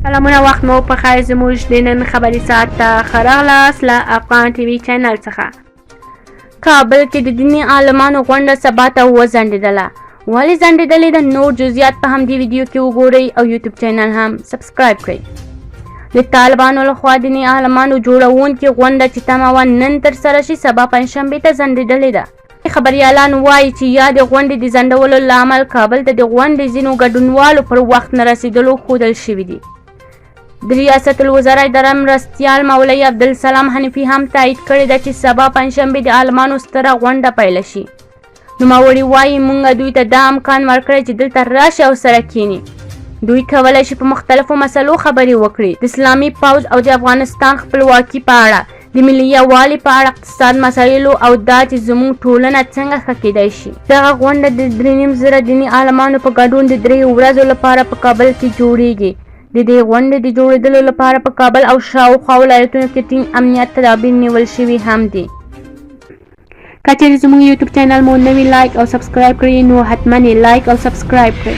سلامونه، وخت مو په خیر. زموږ د نن خبري ساعت ته ښه راغلاست له افغان ټي وي چینل څخه. کابل کې د دیني عالمانو غونډه سبا ته وځنډېدله. ولې ځنډېدلې ده؟ نور جزئیات په همدې ویډیو کې وګورئ او یوټیوب چینل هم سبسکرایب کړئ. د طالبانو لخوا دیني عالمانو جوړونکې غونډه چې تمه وه نن ترسره شي، سبا پنجشنبې ته ځنډېدلې ده. خبریالان وايي چې یادې غونډې د ځنډولو لامل کابل ته د غونډې ځینو ګډونوالو پر وخت نه رسېدلو ښودل شوي دي. د ریاست الوزرا اداره مرستیال مولوي عبدالسلام حنیفي هم تایید کړې ده چې سبا پنجشنبې د عالمانو ستره غونډه پیل شي. نوموړي وايي، مونږ دوی ته دا امکان ورکړی چې دلته راشي او سره کیني. دوی کولی شي په مختلفو مسلو خبرې وکړي، د اسلامي پوځ او د افغانستان خپلواکي په اړه، د ملي یووالي په اړه، اقتصاد مسایلو او دا چې زموږ ټولنه څنګه ښه کېدای شي. دغه غونډه د 3,500 دیني عالمانو په ګډون د 3 ورځو لپاره په کابل کې جوړېږي. د دې غونډې د جوړېدلو لپاره په کابل او شاوخوا ولایتونو کې ټینګ امنیت تدابیر نیول شوي هم دي. که چېرې زموږ یوټیوب چینل مو نه وي لایک او سبسکرایب کړی، نو حتما یې لایک او سبسکرایب کړئ.